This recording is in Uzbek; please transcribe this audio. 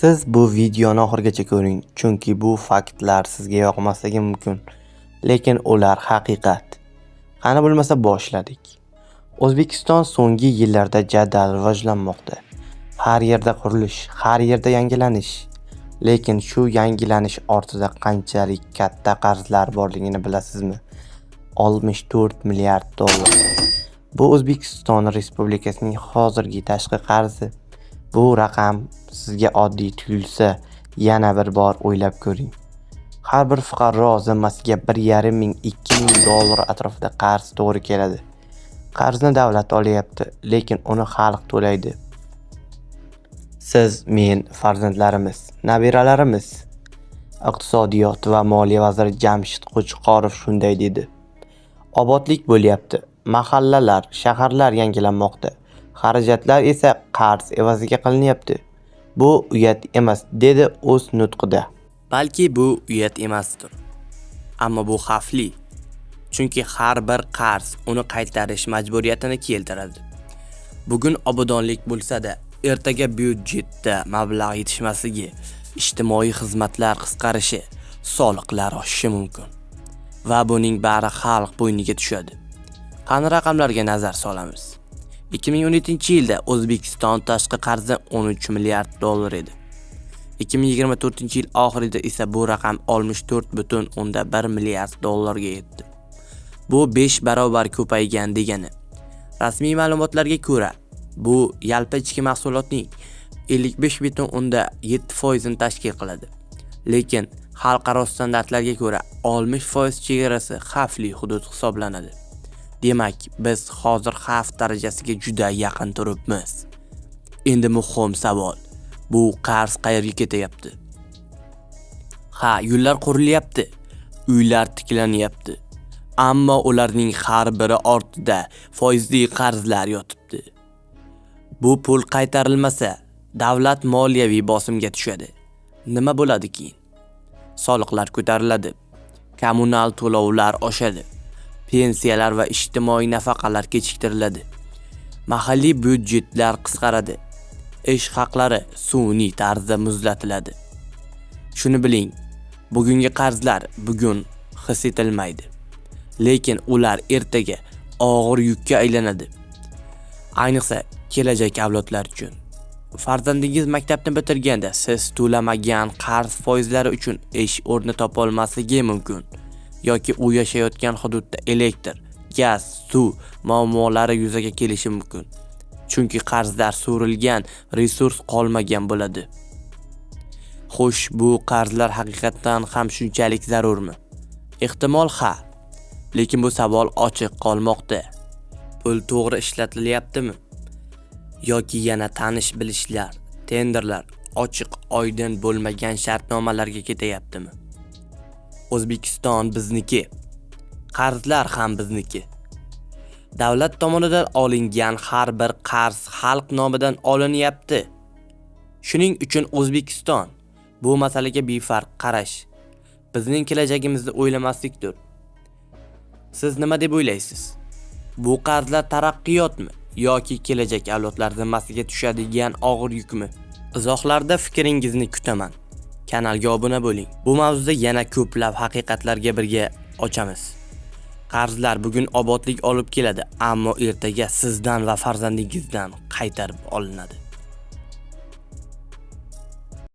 Siz bu videoni oxirigacha ko'ring, chunki bu faktlar sizga yoqmasligi mumkin, lekin ular haqiqat. Qani bo'lmasa boshladik. O'zbekiston so'nggi yillarda jadal rivojlanmoqda. Har yerda qurilish, har yerda yangilanish. Lekin shu yangilanish ortida qanchalik katta qarzlar borligini bilasizmi? 64 milliard dollar. Bu O'zbekiston Respublikasining hozirgi tashqi qarzi. Bu raqam sizga oddiy tuyulsa, yana bir bor o'ylab ko'ring. Har bir fuqaro zimmasiga 1,5 ming 2 ming dollar atrofida qarz to'g'ri keladi. Qarzni davlat olyapti, lekin uni xalq to'laydi. Siz, men, farzandlarimiz, nabiralarimiz. Iqtisodiyot va moliya vaziri Jamshid Qo'chqorov shunday dedi. Obodlik bo'lyapti. Mahallalar, shaharlar yangilanmoqda. Xarajatlar esa qarz evaziga qilinyapti. Bu uyat emas, dedi o'z nutqida. Balki bu uyat emasdir. Ammo bu xavfli. Chunki har bir qarz uni qaytarish majburiyatini keltiradi. Bugun obodonlik bo'lsa-da, ertaga byudjetda mablag' yetishmasligi, ijtimoiy xizmatlar qisqarishi, soliqlar oshishi mumkin. Va buning bari xalq bo'yniga tushadi. Qani raqamlarga nazar solamiz. 2017-yilda O'zbekiston tashqi qarzi 13 milliard dollar edi. 2024-yil oxirida esa bu raqam 64,1 milliard dollarga yetdi. Bu 5 barobar ko'paygan degani. Rasmiy ma'lumotlarga ko'ra, bu yalpi ichki mahsulotning 55,7% tashkil qiladi. Lekin xalqaro standartlarga ko'ra 60% chegarasi xavfli hudud hisoblanadi. Demak, biz hozir xavf darajasiga juda yaqin turibmiz. Endi muhim savol: bu qarz qayerga ketyapti? Ha, yo'llar qurilyapti, uylar tiklanyapti. Ammo ularning har biri ortida foizli qarzlar yotibdi. Bu pul qaytarilmasa, davlat moliyaviy bosimga tushadi. Nima bo'ladi keyin? Soliqlar ko'tariladi, kommunal to'lovlar oshadi, pensiyalar va ijtimoiy nafaqalar kechiktiriladi. Mahalliy byudjetlar qisqaradi. Ish haqlari sun'iy tarzda muzlatiladi. Shuni biling, bugungi qarzlar bugun his etilmaydi. Lekin ular ertaga og'ir yukka aylanadi. Ayniqsa kelajak avlodlar uchun. Farzandingiz maktabni bitirganda siz to'lamagan qarz foizlari uchun ish o'rni topolmasligi mumkin yoki u yashayotgan hududda elektr, gaz, suv muammolari yuzaga kelishi mumkin. Chunki qarzlar so'rilgan, resurs qolmagan bo'ladi. Xo'sh, bu qarzlar haqiqatdan ham shunchalik zarurmi? Ehtimol ha. Lekin bu savol ochiq qolmoqda. Pul to'g'ri ishlatilyaptimi? Yoki yana tanish bilishlar, tenderlar, ochiq oydin bo'lmagan shartnomalarga ketyaptimi? O'zbekiston bizniki. Qarzlar ham bizniki. Davlat tomonidan olingan har bir qarz xalq nomidan olinyapti. Shuning uchun O'zbekiston bu masalaga befarq qarash bizning kelajagimizni o'ylamaslikdir. Siz nima deb o'ylaysiz? Bu qarzlar taraqqiyotmi yoki kelajak avlodlar zimmasiga tushadigan og'ir yukmi? Izohlarda fikringizni kutaman. Kanalga obuna bo'ling. Bu mavzuda yana ko'plab haqiqatlarga birga ochamiz. Qarzlar bugun obodlik olib keladi, ammo ertaga sizdan va farzandingizdan qaytarib olinadi.